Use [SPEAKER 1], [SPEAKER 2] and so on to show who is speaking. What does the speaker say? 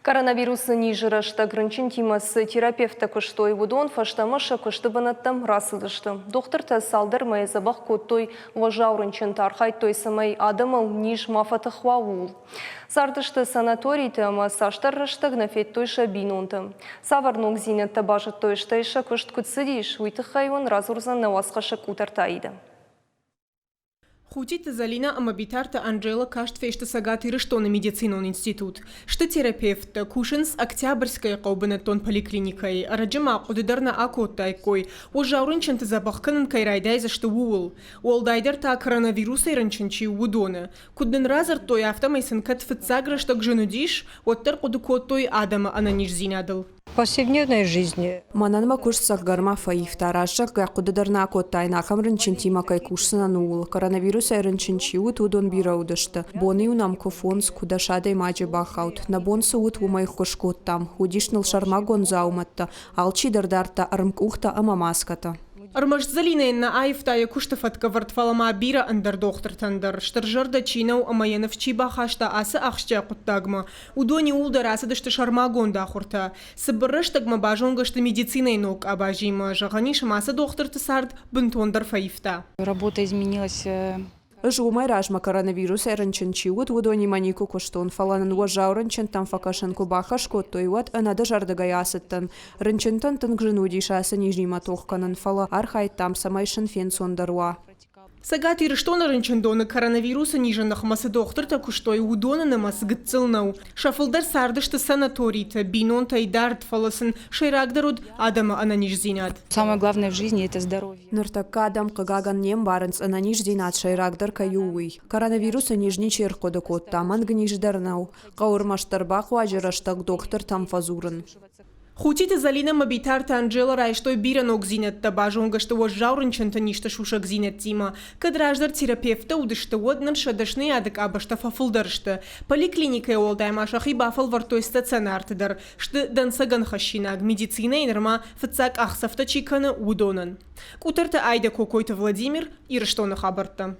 [SPEAKER 1] Коронавирусы низы рӕстӕг рынчынтимӕ цы терапевттӕ куыстой, уыдон фӕстӕмӕ сӕ куысты бынӕттӕм рацыдысты. Дохтыртӕ цалдӕр мӕйы дзӕбӕх кодтой уӕззау рынчынты, архайдтой, цӕмӕй адӕмыл низ ма фӕтых уа, ууыл. Цардысты санаториты ӕмӕ цасдӕр рӕстӕг нӕ федтой сӕ бинонты. Цавӕр ногдзинӕдтӕ базыдтой, стӕй сӕ куыст куыд цыдис, уый тыххӕй уын радзурдзӕн нӕ уацхӕссӕг Къутӕрты Аидӕ.
[SPEAKER 2] Хутиты Зӕлинӕ ӕмӕ Битарты Анжела каст фесты Цӕгат Ирыстоны медицинон институт. Сты терапевттӕ, кусынц Октябрьскӕйы хъӕуы бынӕттон поликлиникӕйы. Ӕрӕджы ма хъуыды дӕр нӕ акодтаиккой, уӕззау рынчынты дзӕбӕх кӕнын кӕй райдайдзысты, ууыл. Уӕлдайдӕр та коронавирусӕй рынчын чи у, уыдоны. Куыд нын радзырдтой, афтӕмӕй сын кӕд фыццаг рӕстӕг зын уыдис, уӕддӕр хъуыды кодтой адӕмы ӕнӕниздзинадыл.
[SPEAKER 3] Повседневной жизни.
[SPEAKER 4] Мӕнӕн мӕ куыст цӕхгӕрмӕ фӕивта, раст зӕгъгӕ, хъуыды дӕр нӕ акодтаин, ахӕм рынчынтимӕ кӕй кусдзынӕн, ууыл. Коронавирусӕй рынчын чи уыд, уыдон бирӕ уыдысты. Боны-иу нӕм куы фондз, куы дӕс адӕймаджы бахауд. Нӕ бон цы уыд, уымӕй ххуыс кодтам. Уыдис ныл сӕрмагонд дзаумӕттӕ, алчи дӕр дардта ӕрмкъухтӕ ӕмӕ маскӕтӕ.
[SPEAKER 2] Ӕрмӕст Зӕлинӕйӕн нӕ аивта йӕ куысты фӕткӕвӕрд, фӕлӕ ма бирӕ ӕндӕр дохтыртӕн дӕр. Стырзӕрдӕ чи нӕу ӕмӕ йӕ ныфс чи бахаста ацы ахсджиаг хъуыддагмӕ, Уыдон иууылдӕр ацыдысты сӕрмагонд ахуыртӕ. Цыбыр рӕстӕгмӕ базонгӕ сты медицинӕйы ног къабазимӕ. Зӕгъӕн ис, ӕмӕ ацы дохтырты цард бынтондӕр фӕивта.
[SPEAKER 5] Работа изменилась
[SPEAKER 4] Ӕз уымӕй размӕ коронавирусӕй рынчын чи уыд, уыдонимӕ никуы куыстон, фӕлӕ нын уӕззау рынчынтӕм фӕкӕсын куы бахӕс кодтой, уӕд ӕнӕдызӕрдыгӕй ацыдтӕн. Рынчынтӕн тынг зын уыдис ацы низимӕ тох кӕнын, фӕлӕ архайдтам, цӕмӕй сын фенцондӕр уа.
[SPEAKER 2] Цӕгат Ирыстоны рынчындоны коронавирусы низы ныхмӕ цы дохтыртӕ куыстой, уыдоны нымӕц гыццыл нӕу. Сӕ фылдӕр цардысты санаториты, бинонтӕй дард, фӕлӕ сын сӕйрагдӕр уыд адӕмы ӕнӕниздзинад.
[SPEAKER 5] Самое главное в жизни – это здоровье.
[SPEAKER 4] Ныртӕккӕ адӕм, хъыгагӕн, не мбарынц, ӕнӕниздзинад сӕйрагдӕр кӕй у, уый. Коронавирусы низ ничи ӕрхъуыды кодта, мӕнг низ дӕр нӕу. Хъӕуы ӕрмӕстдӕр бахъуаджы рӕстӕг дохтыртӕм фӕдзурын.
[SPEAKER 2] Хутиты Зӕлинӕ ӕмӕ Битарты Анжела райстой бирӕ ногдзинӕдтӕ, базонгӕ сты уӕззау рынчынты низты сусӕгдзинӕдтимӕ. Кӕд раздӕр терапевттӕ уыдысты, уӕд ныр сӕ дӕсныйады къабӕзтӕ фӕфылдӕр сты. Поликлиникӕйы уӕлдай ма сӕхи бафӕлвӕрдтой стационарты дӕр. Сты дӕнцӕгӕн хӕссинаг, медицинӕйы нырма фыццаг къахдзӕфтӕ чи кӕны, уыдонӕн. Къутӕрты Айдӕ Кокойты Владимир, Ирыстоны хабӕрттӕ.